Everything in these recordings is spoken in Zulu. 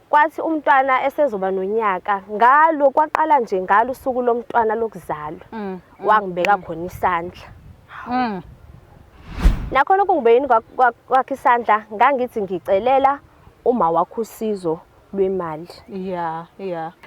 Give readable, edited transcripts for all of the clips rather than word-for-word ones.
Kwathi umntwana esezoba nonyaka ngalo, kwaqala nje ngalo usuku lomntwana lokuzalwa, wangibeka khona isandla. Nakhona ukungibekeni kwakhe isandla, ngangithi ngicelela uma wakho usizo lwemali. Yeah.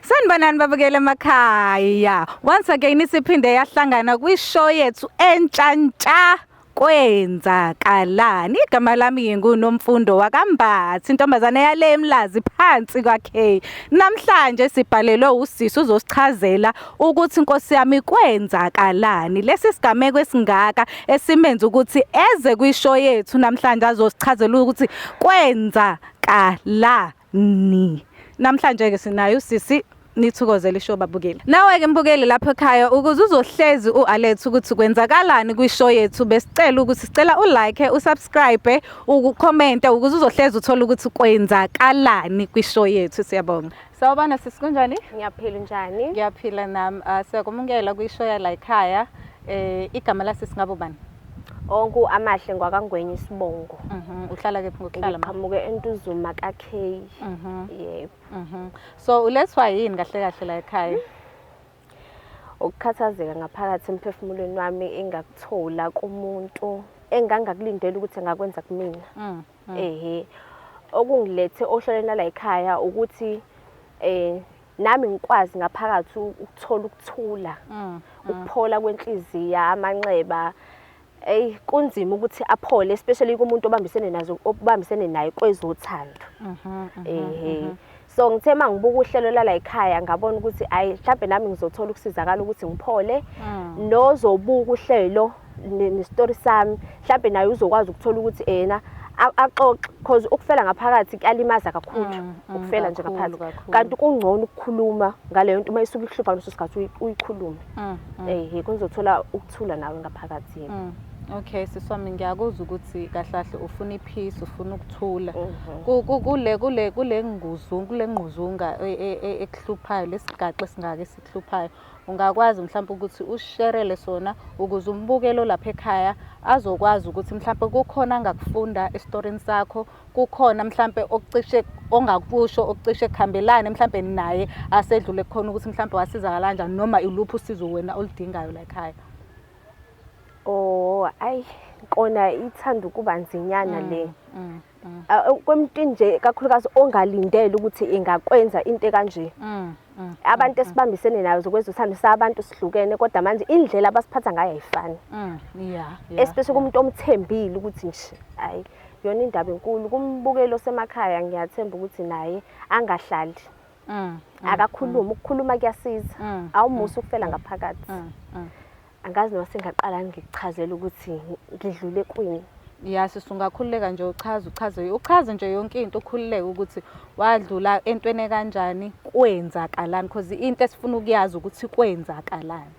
Sanibonani babukele emakhaya. Once again isiphinde yahlangana kwi-show yethu entsha ntsha, Kwenzakalani. Igama lami nginguNomfundo wakaMbathi, intombazane yale eMlazi phansi kwaK. Namhlanje sibhalelwe usisi uzosichazela ukuthi, Nkosi yami, kwenzakalani. Lesi sigameko esingaka esimenza ukuthi eze kwi-show yethu namhlanje azosichazela ukuthi kwenzakalani. Namhlanje ke sinayo usisi, nithokozele i-show babukeli. Nawe-ke mbukeli lapho ekhaya, ukuze uzohlezi u-alert ukuthi kwenzakalani kwi-show yethu, besicela ukuthi sicela u-like, u-subscribe, uku-commente ukuze uzohlezi uthole ukuthi kwenzakalani kwi-show yethu. Siyabonga. Sawubona sisi, kunjani? Ngiyaphila, njani? Ngiyaphila nami. Siyakwamukela kwi-show yala ekhaya. Igama lasisi ngabe ubani? Onku Amahle ngwakaNgwenya isibongo. Uhlala kephi ngokuhlala, ma? Ngiqhamuke eNtuzuma ka-K. Yebo. So ulethwa yini kahle kahle la ekhaya? Ukukhathazeka ngaphakathi emphefumulweni wami engakuthola kumuntu engangakulindela ukuthi engakwenza kumina. Ehe, okungilethe ohlelweni lala ekhaya ukuthi nami ngikwazi ngaphakathi ukuthola ukuthula, ukuphola kwenhliziyo, amanxeba. Ey, kunzima ukuthi aphole, especially kumuntu obambisene nazo, obambisene naye kwezothando. Ehe. So ngithe mangibuka uhlelo lala ekhaya, ngabona ukuthi ayi, mhlambe nami ngizothola ukusizakala ukuthi ngiphole. Nozobuka uhlelo ne-story sami, mhlambe naye uzokwazi ukuthola ukuthi ena axoxe, cause ukufela ngaphakathi kuyalimaza kakhulu. Ukufela nje Kakhulu, ngaphakathi. Kakhulu. Kanti kungcono ukukhuluma ngaleyo nto uma isuke ikuhlupha ngaleso sikhathi, uyikhulume. Ehe, kuzothola ukuthula nawe ngaphakathi, yebo. Okay, sisi wami, ngiyakuzwa ukuthi kahle kahle ufuna i-peace, ufuna ukuthula. Kule ngquzunga ekuhluphayo, lesigaxa esingaka esikuhluphayo, ungakwazi mhlawumbe ukuthi usherele sona ukuze umbukelo lapha ekhaya azokwazi ukuthi mhlawumbe kukhona angakufunda esitorini sakho, kukhona mhlawumbe okucishe ongakusho okucishe kuhambelane mhlawumbe naye asedlule kukhona, ukuthi mhlawumbe wasizakala kanjani noma iluphi usizo wena oludingayo la ekhaya. Oh, ayi, kona ithanda ukuba nzinyana le. Kwemntwini nje kakhulukazi ongalindele ukuthi ingakwenza into ekanje. Abantu esibambisene nayo kwezothando sabantu sihlukene, kodwa manje indlela abasiphatha ngayo ayifani. Especially kumuntu omthembile ukuthi nje ayi, yona indaba enkulu. Kumbukeli osemakhaya, ngiyathemba ukuthi naye angahlali. Akakhuluma, ukukhuluma kuyasiza. Awumusa ukufela ngaphakathi. Angazi noma sengaqala ngikuchazela ukuthi ngidlule kwini. Ya sisi, ungakhululeka nje uchaze, uchaze, uchaze nje yonke into, ukhululeke ukuthi wadlula entweni kanjani, kwenzakalani, because into esifuna ukuyazi ukuthi kwenzakalani.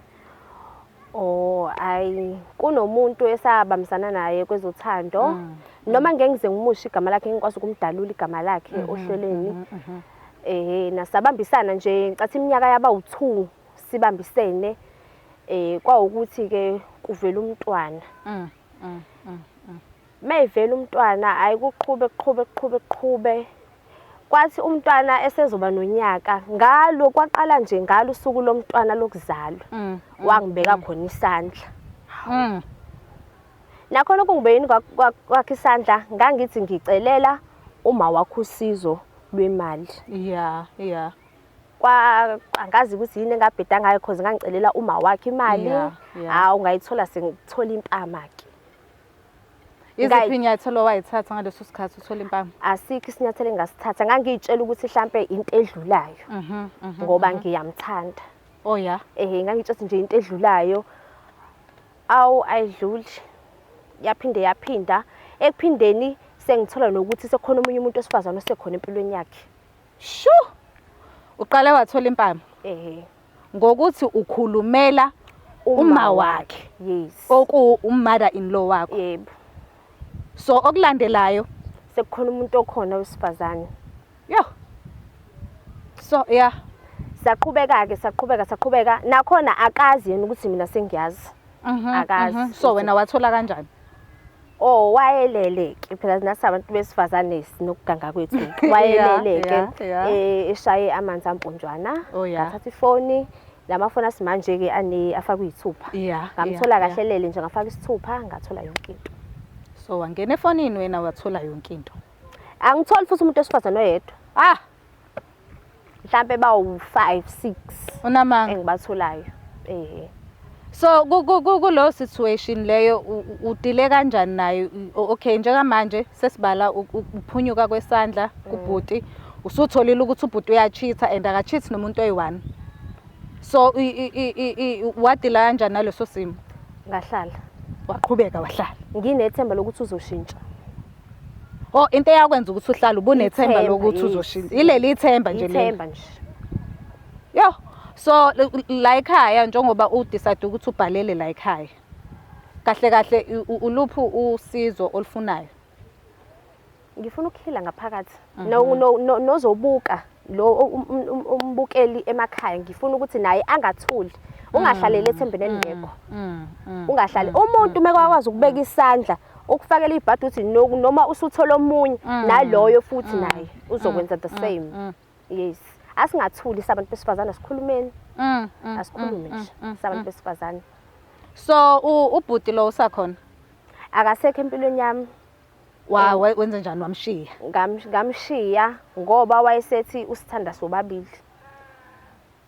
Oh, ayi, kunomuntu esabambisana naye kwezothando. Noma ngeke ngize ngimushe igama lakhe, ngikwazi ukumdalula igama lakhe ohlelweni. Nasabambisana nje ngicathi iminyaka yaba u2 sibambisene, kwawukuthi ke kuvela umntwana. Mayivela umntwana, ayikuqhube kuqhube kuqhube kuqhube. Kwathi umntwana esezoba nonyaka ngalo, kwaqala nje ngalo usuku lomntwana lokuzalwa, wangibeka khona isandla. Nakhona ukungibekeni kwakhe isandla, ngangithi ngicelela uma wakho usizo lwemali. Kwa angazi ukuthi yini engabheda ngayo, cause ngangicelela uma wakhe imali. Hawu, ngayithola sengithola impama ke. Iziphi inyathelo wayithatha ngaleso sikhathi uthola impama? Asikho isinyathelo engasithatha, ngangiyitshela ukuthi mhlambe into edlulayo ngoba ngiyamthanda. Oh yeah. Ehe, ngangitshela nje into edlulayo. Awu, ayidluli. Yaphinde yaphinda. Ekuphindeni sengithola nokuthi sekukhona omunye umuntu wesifazane osekhona empilweni yakhe. Shu! Uqale wathola impama Ehe. Ngokuthi ukhulumela uma wakhe, Yes. oku mother in law wakho. Yebo. So okulandelayo sekukhona umuntu okhona wesifazane. Yo. So yeah. Saqhubeka ke, saqhubeka, saqhubeka. Nakhona akazi yena ukuthi mina sengiyazi. Akazi. So wena wathola kanjani? Oh, wayelele-ke phela nasabantu besifazane sinokuganga kwethu. Wayelele-ke eshaye amanzi amponjwana. Oh, yeah. Ngathatha ifoni, lamafoni asimanje-ke ane afakwe iy'thupha. Ngamthola kahle elele nje, ngafaka isithupha, ngathola yonke into. So wangena efonini wena wathola yonke into. Angitholi futhi umuntu wesifazane oyedwa. Ah, Mhlampe bawu-5, 6 unamanga. engibatholayo. Eh. So kulo situation leyo udile kanjani nayo? Okay, njengamanje sesibala ukuphunyuka kwesandla kubhuti. Usutholile ukuthi ubhuti uyacheat and akacheat nomuntu oyi-one. So wadila kanjani naleso simo? Ngahlala. Waqhubeka wahlala. Nginethemba lokuthi uzoshintsha. Oh, into eyakwenza ukuthi uhlale ubunethemba Ithemba, lokuthi yes. uzoshintsha. Ileli ithemba nje leli. Ithemba nje. Yo. So la ekhaya njengoba udecide ukuthi ubhalele la ekhaya. Kahle kahle uluphi usizo olufunayo? Ngifuna ukuphila ngaphakathi. No no no nozobuka lo umbukeli emakhaya, ngifuna ukuthi naye angathuli. Ungahlaleli ethembeni elingekho. Ungahlali. Umuntu mekakwazi ukubeka isandla ukufakela ibhadi uthi noma usuthola omunye naloyo futhi naye uzokwenza the same. Yes. Asingathuli sabantu besifazane, asikhulumeni. Asikhulume nje sabantu besifazane. So ubhuti lo usakhona? Akasekho empilweni yami. Wenze njani, wamshiya? Ngamshiya ngoba wayesethi usithanda sobabili.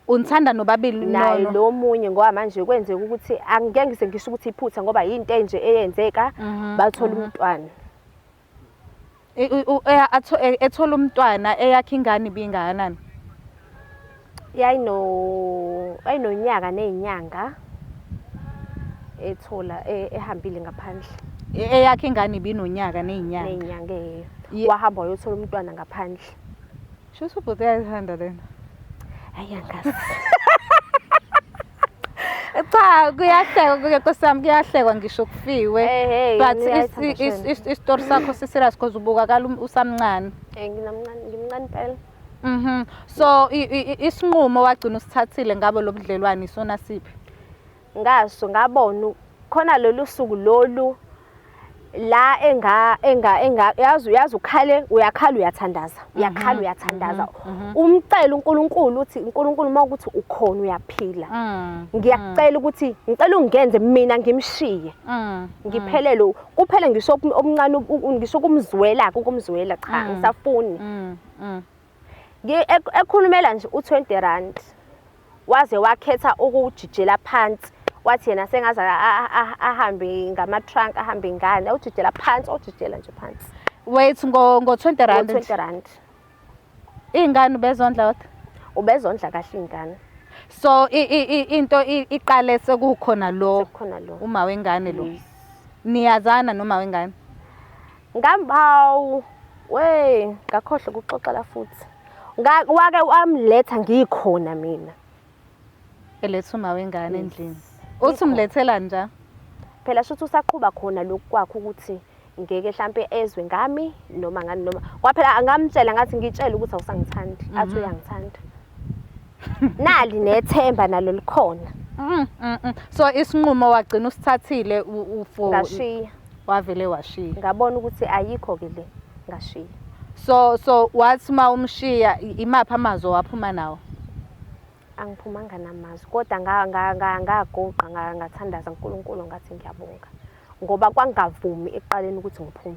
Unithanda nobabili naye lo munye, ngoba manje kwenzeka ukuthi angeke ngize ngisho ukuthi iphutha ngoba yinto enje eyenzeka, bathola umntwana. Ethola umntwana, eyakhe ingane ibingakanani? Yayinonyaka nezinyanga ethola ehambile ngaphandle. Eyakhe ingane ibinonyaka nezinyanga. Nezinyanga, wahamba wayothola umntwana ngaphandle. Shuthi ubhuti uyayithanda lena. Hayi angazi. Cha, kuyahlekwa Nkosi yami, kuyahlekwa ngisho kufiwe. But isitori sakho si-serious because ubukakala usamncane. Nginamncane, ngimncane impela. So isinqumo wagcina usithathile ngabo lobudlelwane isona siphi? Ngaso ngabona khona lolu suku lolu la enga enga enga yazi ukhale, uyakhala, uyathandaza, uyakhala, uyathandaza, umcela uNkulunkulu uthi uNkulunkulu uma ukuthi ukhona uyaphila, ngiyakucela ukuthi ngicela ungenze mina ngimshiye, ngiphelele kuphele, ngisho omncane, ngisho kumzwela, ukumzwela cha ngisafuni. Ekhulumela nje u20 rand waze wakhetha ukujijela phansi, wathi yena sengaze ahambe ngama-trunk, ahambe ngane, awujijela phansi, awujijela nje phansi. Wait, ngo 20 rand? Ngo-20 rand. Iy'ngane ubezondla kodwa? Ubezondla kahle iy'ngane. So into iqale sekukhona lo Sekukhona lo uma wengane lo. Yes. Niyazana noma wengane? Ngambawu we ngakhohlwa ukuxoxela futhi. Wake wamletha ngikhona mina. Eletha uma wengane endlini. Uthi umlethelani nje? Phela shuthi usaqhuba khona lokhu kwakhe ukuthi ngeke mhlampe ezwe ngami noma ngani, noma kwaphela ngamtshela ngathi ngitshela ukuthi awusangithandi, athi uyangithanda. Nali nethemba nalo likhona. So isinqumo wagcina usithathile for Ngashiya. Wavele washiya. Ngabona ukuthi ayikho ke le, ngashiya. So wathi uma umshiya imaphi amazwi waphuma nawo? Angiphumanga namazwi, kodwa ngaguqa, ngathandaza uNkulunkulu ngathi ngiyabonga ngoba kwangavumi ekuqaleni ukuthi ngiphume.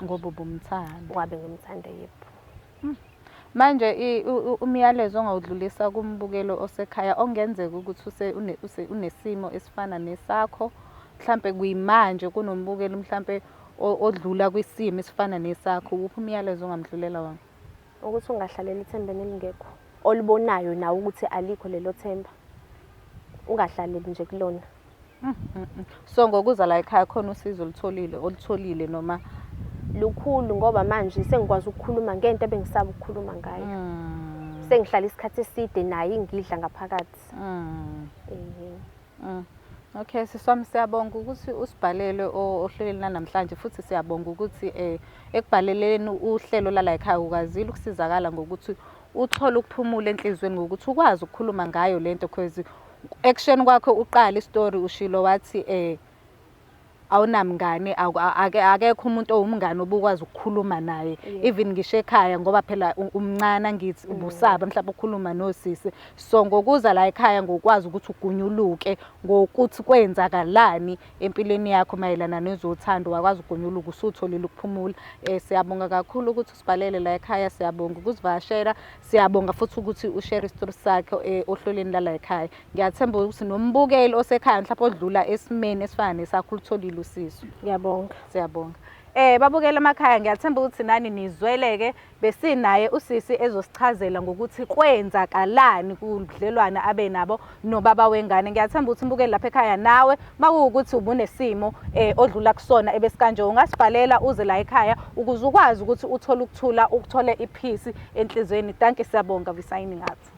Ngoba ubumthanda. Wabe ngimthanda, yebo. Manje umyalezo ongawudlulisa kumbukelo osekhaya ongenzeka ukuthi unesimo esifana nesakho, mhlampe kuyimanje kunombukeli mhlampe odlula kwisimo esifana nesakho, uphi umyalezo ongamdlulela wona? Ukuthi ungahlaleli ethembeni elingekho, olibonayo nawe ukuthi alikho lelo themba, ungahlaleli nje kulona. So ngokuza la ekhaya khona usizo olutholile olutholile noma? Lukhulu, ngoba manje sengikwazi ukukhuluma ngento ebengisaba ukukhuluma ngayo. Sengihlala isikhathi eside naye ingidla ngaphakathi. Okay, sisi wami, siyabonga ukuthi usibhalele ohlelweni lanamhlanje, futhi siyabonga ukuthi ekubhaleleni uhlelo lala ekhaya ukwazile ukusizakala ngokuthi uthole ukuphumula enhliziyweni ngokuthi ukwazi ukukhuluma ngayo lento, because ekusheni kwakho uqala isitori ushilo wathi Awunamngane, akekho umuntu owumngane obukwazi ukukhuluma naye, even ngisho ekhaya, ngoba phela umncane angithi, ubusaba mhlawumbe ukukhuluma nosisi. So ngokuza la ekhaya, ngokwazi ukuthi ugunyuluke ngokuthi kwenzakalani empilweni yakho mayelana nezothando, wakwazi ugunyuluka, usutholile ukuphumula. Siyabonga kakhulu ukuthi usibhalele la ekhaya, siyabonga ukusivakashela, siyabonga futhi ukuthi ushare isitori sakho ohlelweni lala ekhaya. Ngiyathemba ukuthi nombukeli osekhaya mhlawumbe odlula esimeni esifana nesakho ulutholile usizo. Ngiyabonga. Siyabonga. Babukela emakhaya, ngiyathemba ukuthi nani nizweleke. Besinaye usisi ezosichazela ngokuthi kwenzakalani kubudlelwane abe nabo nobaba wengane. Ngiyathemba ukuthi umbukeli lapha ekhaya nawe makuwukuthi ubunesimo odlula kusona ebesikanje, ungasibhalela uze la ekhaya ukuze ukwazi ukuthi uthole ukuthula, ukuthole ipeace enhliziyweni. Thank you, siyabonga. We signing out.